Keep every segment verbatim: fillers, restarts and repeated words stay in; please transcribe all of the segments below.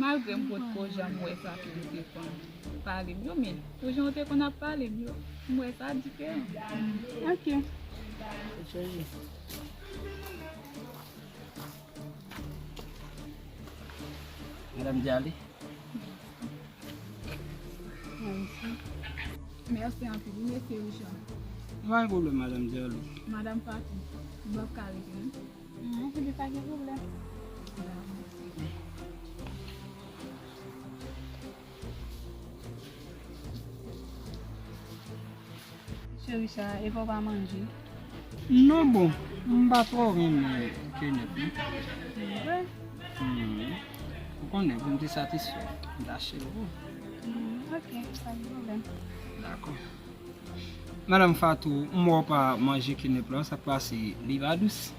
Malgre m potko janm wè sa ke ou te konn pale m yo, men pou jan ou te konn ap pale m yo, m wè sa diferan. Ok. Madanm Djali. Mèsi. Mèsi anpil, wi, mesye Richard. Pa gen pwoblèm, madanm Djali. Madanm Fatou, m ap ka rete, non? Mwen, epi pa gen pwoblèm. Mesye Richard, e pa w pa manje? Non, bon, m pa twò renmen kenèp, non. Vre? Hmm. Ou konnen, pou m te satisfè, m ta achte l pou ou. Hmm, ok, pa gen pwoblèm. Dakò. Madanm Fatou, m wè w pa manje kenèp la, sa k pase, li pa dous?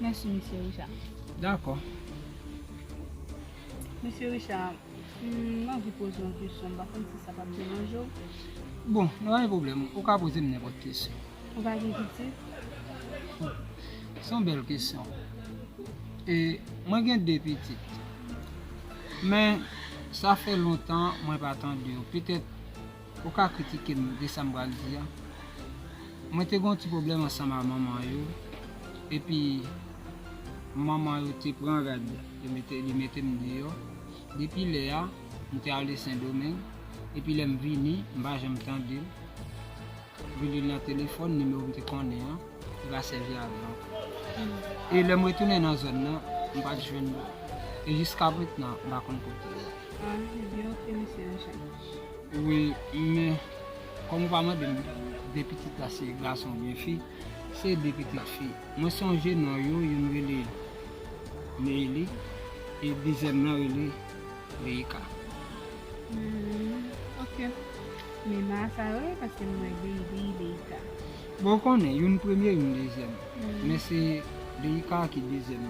Mèsi, mesye Richard. Dakò. Mesye Richard, m anvi poze w yon kesyon, m pa konn si sa p ap deranje w. Bon, pa gen pwoblèm, ou ka poze m nenpòt kesyon. Ou pa gen pitit? Se yon bèl kesyon. E, mwen gen de pitit. Men, sa fè lontan mwen pa tande yo. Petèt, ou ka kritike m de sa m pral di a. Mwen te gen yon ti pwoblèm ansanm a manman yo. Epi, manman yo te pran rad, yo mete, li mete m deyò. Depi lè a, m te ale Sendomeng. Epi lè m vini, m pa janm tande l. Rele l nan telefòn, nimewo m te konnen an, li pa sèvi avè l ankò. E lè m retounen nan zòn nan, m pa t jwenn li. E jiska mentnan, m pa konn kote l ye. Ah, ebyen, ok, mesye Richard. Wi, men, kòm ou pa mande m de pitit la se gason oubyen fi, se de pitit fi. Mwen sonje non yo, youn rele Neili, e dezyèm nan rele Leika. Hmm, ok. Men non sa yo ye, paske m wè Baby, Leika. Bon, ou konnen, youn premye, youn dezyèm. Hmm. Men se Leika ki dezyèm.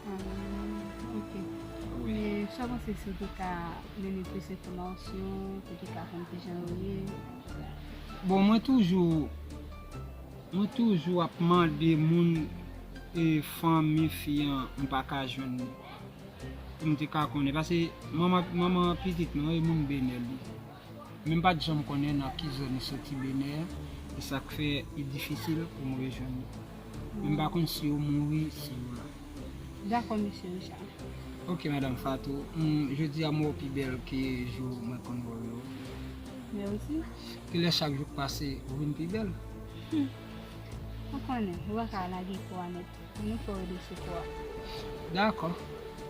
Ah, ok. Wi. Men sa w panse si w te ka mennen plis enfòmasyon, pou w te ka konn kijan yo ye? Bon, mwen toujou, mwen toujou ap mande moun, e, fanmi fi an, m pa ka jwenn li. Pou m te ka konnen. Paske manman, manman pitit mwen, e moun Benè li. Men m pa t janm konnen nan ki zòn li soti Benè, e sa k fè li difisil pou m rejwenn li. Men m pa konn si yo mouri, si yo la. Dakò, mesye Richard. Ok, madanm Fatou. Hmm, jodi a m wè w pi bèl ke jou mwen konn wè w yo. Mèsi. Kilè chak jou k pase, ou vin pi bèl? Hmm. Ou konnen, ou pa ka lage kò a nèt. Nou fè w de sou kò a. Dakò.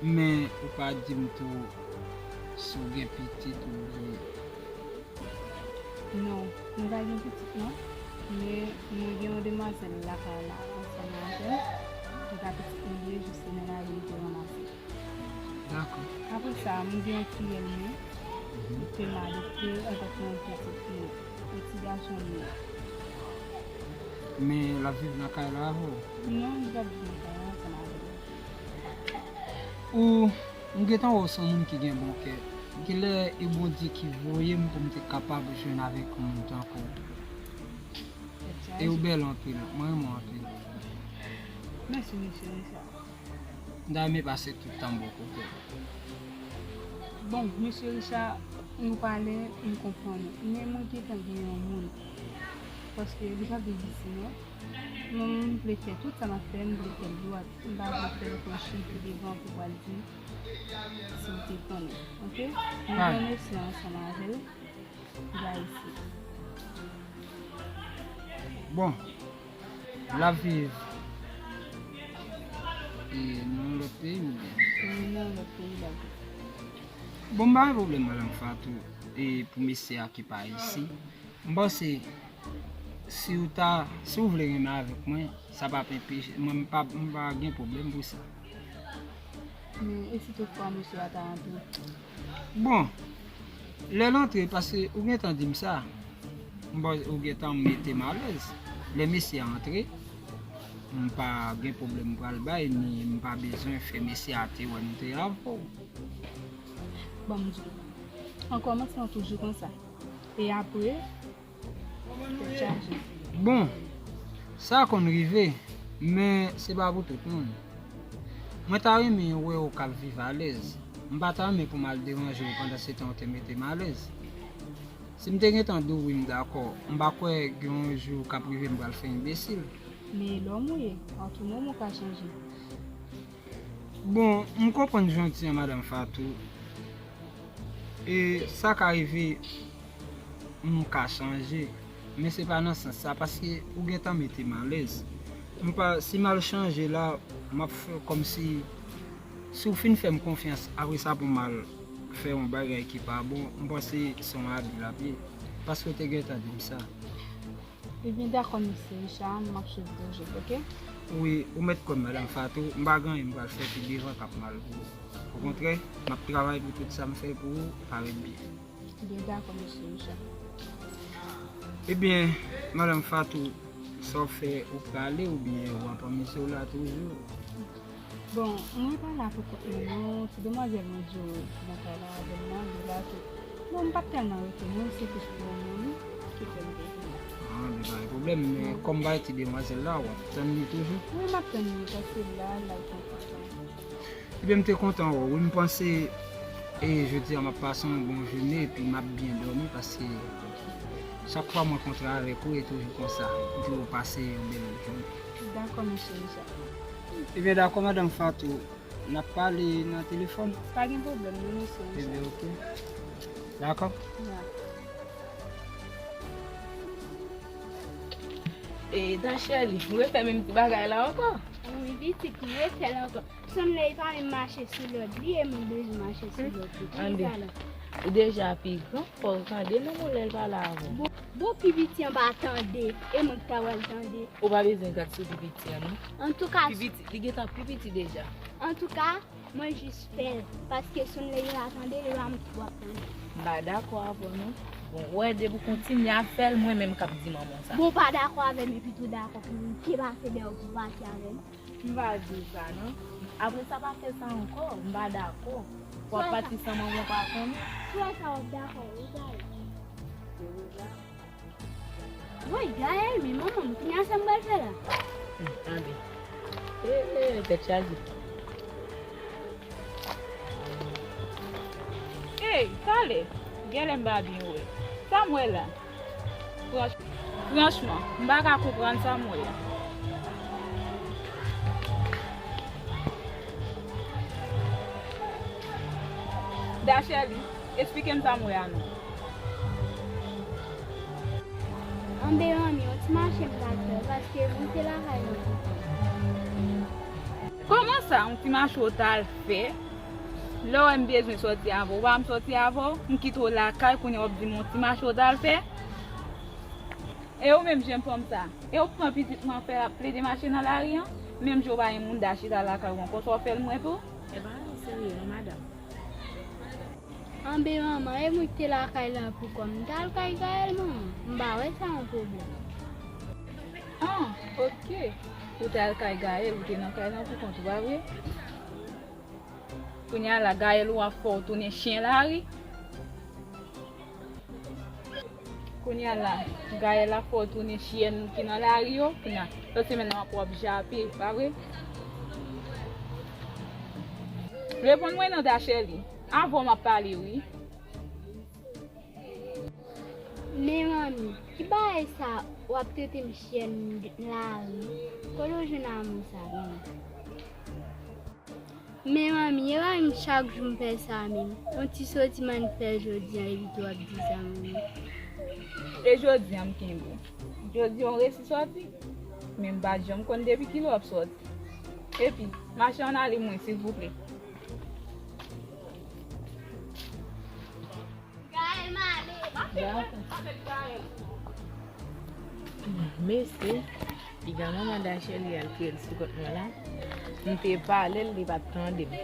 Men ou pa di m tou si w gen pitit oubyen. Non, nou pa gen pitit non. Men nou gen yon demwazèl lakay la ansanm avè m. Se pa pitit nou li ye, jis se nan lari li te ranmase. Dakò. Apre sa, m gen yon fiyèl mwen ke m adopte antanke yon pitit mwen, yon ti gason mwen. Men l ap viv nan kay la avè w? Non, li p ap viv nan kay la ansanm avè m. Ou, m gentan wè w se yon moun ki gen bon kè. Kilè e Bondye ki voye m pou m te kapab jwenn avèk yon moun tankou w? E ou bèl anpil, mwen renmen w anpil. Mèsi, mesye Richard. M ta renmen pase tout tan m bò kote w. Bon, mesye Richard, nou pale, m konprann ou. Men mwen gentan gen yon moun. Paske li pa viv isi non. Mwen, m vle fè tout sa m ap fè, m vle fè l dwat. M pa vle fè l pran chim pi devan pou pral di si w te konnen. Ok? M gen yon mesye ansanm avè l. Li pa isi. Bon, l ap viv, e, nan yon lòt peyi oubyen? Wi, nan yon lòt peyi l ap viv. Bon, m pa gen pwoblèm, madanm Fatou, e, pou mesye a ki pa isi. M panse, si w ta, si w vle renmen avèk mwen, sa p ap enpeche, mwen, m pa, m pa gen pwoblèm pou sa. Men, e si toutfwa mesye a ta antre? Bon, lè l antre, paske ou gentan di m sa, m pa, ou gentan mete m alèz. Lè mesye a antre, m pa gen pwoblèm m pral bay, ni m pa bezwen fè mesye a te wè m te avè w. Bon, m di w, an kòmansman toujou konsa. E apre, tèt chaje. Bon, Sa konn rive, men se pa pou tout moun. Mwen ta renmen wè w k ap viv alèz. M pa ta renmen pou m al deranje w pandan se tan w te mete m alèz. Si m te gentan di w wi m dakò, m pa kwè gen yon jou k ap rive m pral fè enbesil. Men e lòm ou ye, a tou moman w ka chanje. Bon, m konprann jodi a, madanm Fatou. E sa ka rive, m ka chanje. Men se pa nan sans sa, paske ou gentan mete m alèz. M pa, si m al chanje la, m ap fè kòmsi, si w fin fè m konfyans, apre sa pou m al fè yon bagay ki pa bon, m panse se yon abi l ap ye. Paske w te gentan di m sa. Ebyen, dakò, mesye Richard, m ap swiv toujou, oke? Wi, ou mèt kwè m, madanm Fatou, m pa gen anyen m pral fè pi devan k ap mal pou ou. Okontrè, m ap travay pou tout sa m fè pou ou parèt byen. Ebyen, dakò, mesye Richard. Ebyen, madanm Fatou, sa w fè, ou prale oubyen w ap anmeze w la toujou? Bon, mwen pa la pou kont mwen non, ti demwazèl mwen di w ki nan kay la avè m nan, li la tou. Bon, m pa t tèlman rete non, se plis pou yon moun ki fè m te vini. Ah, men pa gen pwoblèm, men kòm m pa wè ti demwazèl la, w ap tann li toujou? Wi, m ap tann li, paske la, la, l pran tan. Ebyen, m te kontan wè w, wi, m panse, e, jodi a m ap pase yon bon jounen, epi m ap byen dòmi, paske chak fwa m rankontre avèk ou, e toujou konsa, m toujou pase yon bèl jounen. Dakò, mesye Richard. Ebyen, dakò, madanm Fatou. N ap pale nan telefòn. Pa gen pwoblèm, non, mesye Richard. Ebyen, oke. Dakò? Ya. E, Dachèli, ou refè menm ti bagay la ankò? Wi, pitit, m refè l ankò. Sonlèy pa menm mache sou lòd li, e mwen bezwen mache sou lòd li. Ande. Ou deja pi gran, fò w tande non moun lè l pale avè w. Bon, bon, pi piti an pa tande, e mwen ki ta pral tande. Ou pa bezwen gad sou pi piti an, non. Antouka, pi piti, li gentan pi piti deja. Antouka, mwen jis fè l, paske sonlèy la tande, li pa menm ki w ap tande. M pa dakò avè w, non. Bon, ou wè, depi w kontinye ap fè l, mwen menm k ap di manman w sa. Bon, w pa dakò avè m, epi tou dakò pou m te pase dèyè w pou w pati avè m. M pa di w sa non. Apre sa, pa fè sa ankò. M pa dakò. W ap pati san manman w pa konnen. Frè sa w ap dakò, wi, Gaël. Woy, Gaël, men manman m, kounye a sa m pral fè la? Hmm, tande. E, e, tèt chaje. Ey, talè, genlè m pa byen wè. Sa m wè la? Franch-, franchman, m pa ka konprann sa m wè a. Dachèli, esplike m sa m wè a non. Anben, manmi, yon ti mache m t al fè, paske m te lakay nan. Kòman sa, yon ti mache w t al fè? Lè w wè m bezwen sòti avè w, ou pa wè m sòti avè w, m kite w lakay, kounye a w ap di m yon ti mache w t al fè? E ou menm, jenn fanm sa, e ou pran pitit mwen fè ap plede mache nan lari an? Menm jan w pa gen moun da chita lakay ou ankò, sa w fè l mwen tou? E pa anyen serye non, madanm. Anben manman, e mwen ki te lakay la pou kò m, m t al kay Gaël manman, m pa wè sa yon pwoblèm. An, oke. Ou t al kay Gaël, ou te nan kay lan pou kont ou, pa vre? Kounye a la, Gaël ou ap fè w tounen chen lari. Kounye a la, Gaël ap fè w tounen chyèn ki nan lari yo. Kounye a, lòt semèn nan w ap wè w ap jape, pa vre? Reponn mwen non, Dachèli. Avè w m ap pale, wi. Men manmi, ki bagay sa w ap trete m chyèn lari? Kote w jwenn amou sa, manmi? Men manmi, e pa menm chak jou m fè sa menm. Yon ti soti m annik fè jodi a, epi tou w ap di sa, manmi. E jodi a m kenbe w. Jodi a w resi soti. Men m pa t janm konn depi kilè w ap soti. Epi, mache ann ale mwen, silvouplè. Mesye, piga manman Dachèli al kreye l sou kont mwen la. M te pale l, li pa t tande m.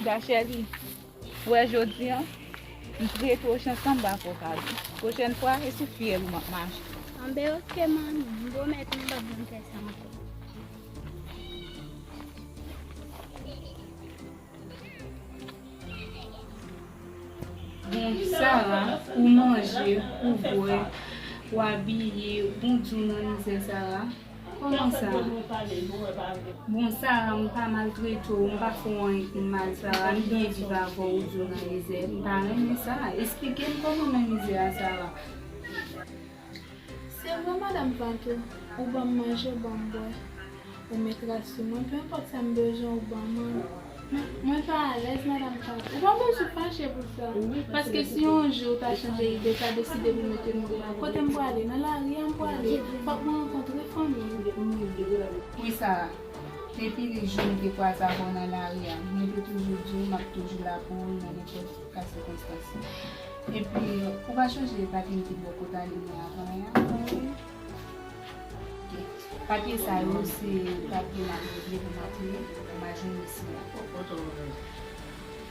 Dachèli, ou wè jodi a, m prete w chans lan, m pa fè w kado. Pwochèn fwa, e sou fyèl ou m ap mache. Anben, oke, manmi, m pwomèt m p ap janm fè sa ankò. Sarah, ou manje, ou bwè, ou abiye, bon Dye w nan mizè, Sarah. Kòman sa? Bon, Sarah, m pa maltrete w, m pa fè w anyen ki mal, Sarah. M byen viv avè w, ou di w nan mizè. M pa renmen sa. Esplike m kòman w nan mizè a, Sarah. Se vre, madanm Fatou, ou ban m manje, ou ban m bwè. Ou met rad sou mwen, peu importe sa m bezwen, ou ban mwen. Mwen, mwen pa alèz, madanm Fatou. Ou pa bezwen fache pou sa. Paske si yon jou ou ta chanje ide, ou ta deside pou mete m deyò, kote m prale? Nan lari a m prale. Fòk mwen rankontre fanmi m. Wi, Sarah. Depi li jou m te kwaze avè w nan lari a, mwen te toujou di w m ap toujou la pou ou nan nenpòt ka sikonstans. Epi, ou pa chonje papye m te ba w pou w t ale mwen avan yè a? Ok. Papye sa yo, se papye m ap regle pou m ap li, pou m al jwenn mesye a.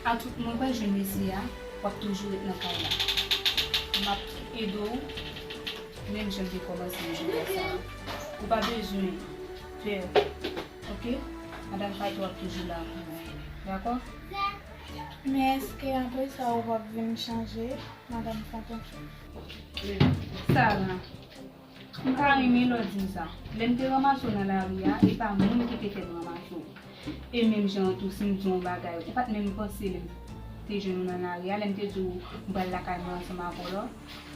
A tout, mwen pral jwenn mesye a, w ap toujou ret nan kay la. M ap ede w, menm jan m te kòmanse l jodi a sa. Ou pa bezwen pè. Ok? Madanm Fatou ap toujou la pou ou. Dakò? Men èske apre sa ou p ap vin chanje, madanm Fatou? Sarah, m pa renmen lè w di m sa. Lè m te ranmase w nan lari a, e pa moun ki te fè m ranmase w. E menm jan an tou, si m di w yon bagay, ou pa t menm panse lè m te jwenn ou nan lari a, lè m te di w m pral lakay mwen ansanm avè w la.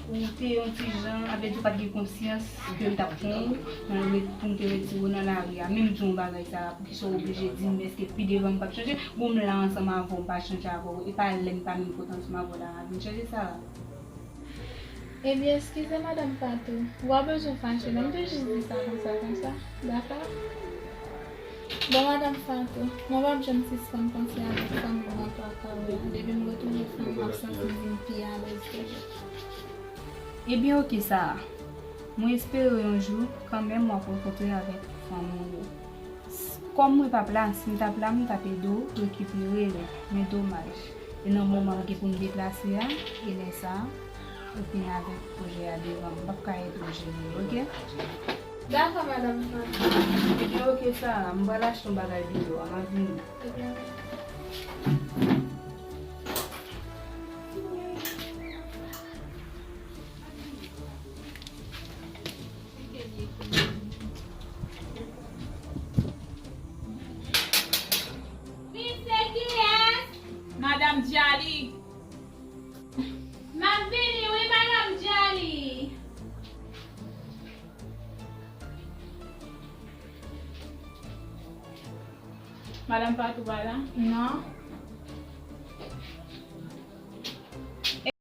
Ou te yon ti jan, sa vle di ou pa t gen konsyans ke m t ap pran w nan re-, pou m te retire w nan lari a. Menm di w yon bagay sa, poukisa w oblije di m, èske pi devan m p ap chanje? Bon, m la ansanm avè w, m pa chanje avè w. E pa lè m pa menm pote ansanm avè w la, m ap vin chanje sa a. Ebyen, eskize, madanm Fatou. Ou pa bezwen fache, non, m te jis di sa konsa, konsa. Dakò? Bon, madanm Fatou, mwen p ap janm sispann panse avèk fanmi mwen pa kare a. Depi m retounen fanmi m, m ap santi m vin pi alèz toujou. Ebyen, oke, Sarah. Mwen espere yon jou, kanmenm, w ap rankontre avèk fanmi w yo. S-, kòm mwen p ap la, si m t ap la, m t ap ede w rekipere yo. Men domaj. E nan moman m gen pou m deplase a, e lè sa a, ou vin avèk pwojè a devan m. M p ap ka ede w jere l, oke? Dakò, madanm Fatou. Ebyen, oke, Sarah, m pral achte yon bagay deyò a, m ap vini. Ebyen, Madanm Djali. M ap vini, wi, madanm Djali. Madanm Fatou pa la? Non.